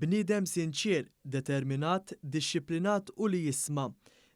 Bniedem sinċier, determinat, dixxiplinat u li jisma'.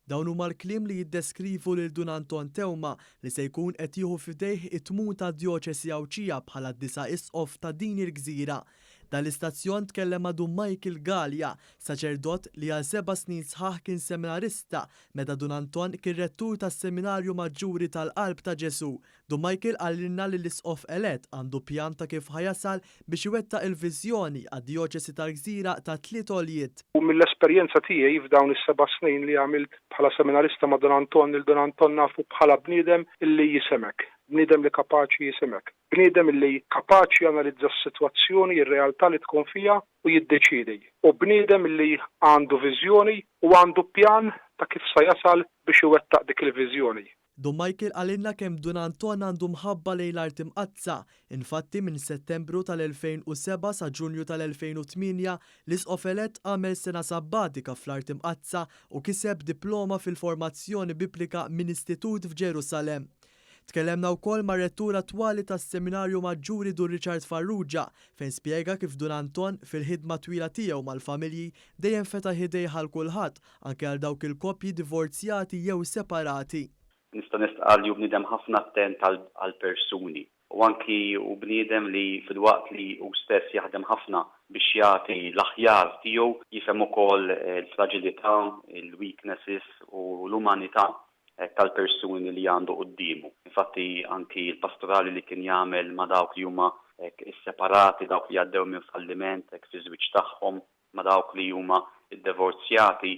Dawn huma l-kliem li jiddeskrivu lil Dun Anton Teuma li se jkun qed jieħu f'idejh it-tmun tad-Djoċesi Għawdxija bħala d-disa' Isqof ta' din il-gżira. Dan l-istazzjon tkellem ma' Dun Michael Galea, saċerdot li għal seba' snin sħaħ kien seminarista meta Dun Anton kien rettur tas-Seminarju Maġġuri tal-Qalb ta' Ġesù. Dun Michael qalilna li l-Isqof elett għandu pjan ta' kif ħa jasal biex iwettaq il-viżjoni għad-Djoċesi tal-Gżira tat-Tliet Għoljiet. U mill-esperjenza tiegħi f'dawn is-seba' snin li għamilt bħala seminarista ma' Dun Anton, lil Dun Anton nafu bħala bniedem li jisimgħek, bniedem li kapaċi jisimgħek. Bniedem li kapaċi janalizza s-sitwazzjoni, ir-realtà li tkun fiha u jiddeċiedi. Hu bniedem li għandu viżjoni u għandu pjan ta' kif sa jasal biex iwettaq dik il-viżjoni. Dun Michael qalilna kemm Dun Anton għandu mħabba lejn l-Art Imqaddsa. Infatti minn Settembru tal-2007 sa Ġunju tal-2008 l-Isqof elett għamel sena sabbatika fl-Art Imqaddsa u kiseb diploma fil-formazzjoni Biblika minn istitut f'Ġerusalemm. Tkellemna wkoll mar-Rettur attwali tas-Seminarju Maġġuri Dun Richard Farrugia fejn spjega kif Dun Anton, fil-ħidma twila tiegħu mal-familji, dejjem fetaħ idejh għal kulħadd, anke għal dawk il-koppji divorzjati jew separati. Nista' nistqarr li hu bniedem ħafna attent għall-persuni u anki hu bniedem li filwaqt li hu stess jaħdem ħafna biex jagħti l-aħjar tiegħu, jifhem ukoll il-fraġilità, il-weaknesses u l-umanità tal-persuni li għandu quddiemu. Infatti anki l-pastorali li kien jagħmel ma' dawk li huma hekk isseparati, dawk li għaddew minn falliment hekk fiż-żwieġ tagħhom, ma' dawk li huma ddevorzjati,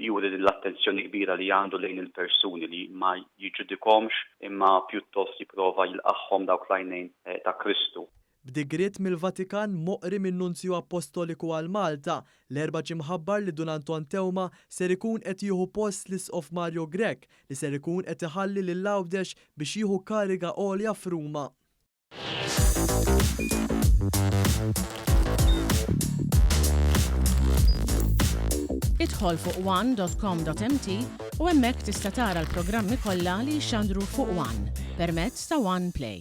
juri din l-attenzjoni kbira li għandu lejn il-persuni li ma jiġġudikhomx imma pjuttost jipprova jilqagħhom dawk l-għajnejn ta' Kristu. B'digriet mill-Vatikan moqri min-Nunzju Appostoliku għal Malta, l-Erbgħa ġie mħabbar li Dun Anton Teuma ser ikun qed jieħu post l-Isqof Mario Grech li ser ikun qed iħalli lil Għawdex biex jieħu kariga għolja f'Ruma. Idħol fuq one dot com dot mt u hemmhekk tista' tara l-programmi kollha li jixxandru fuq one permezz ta' One Play.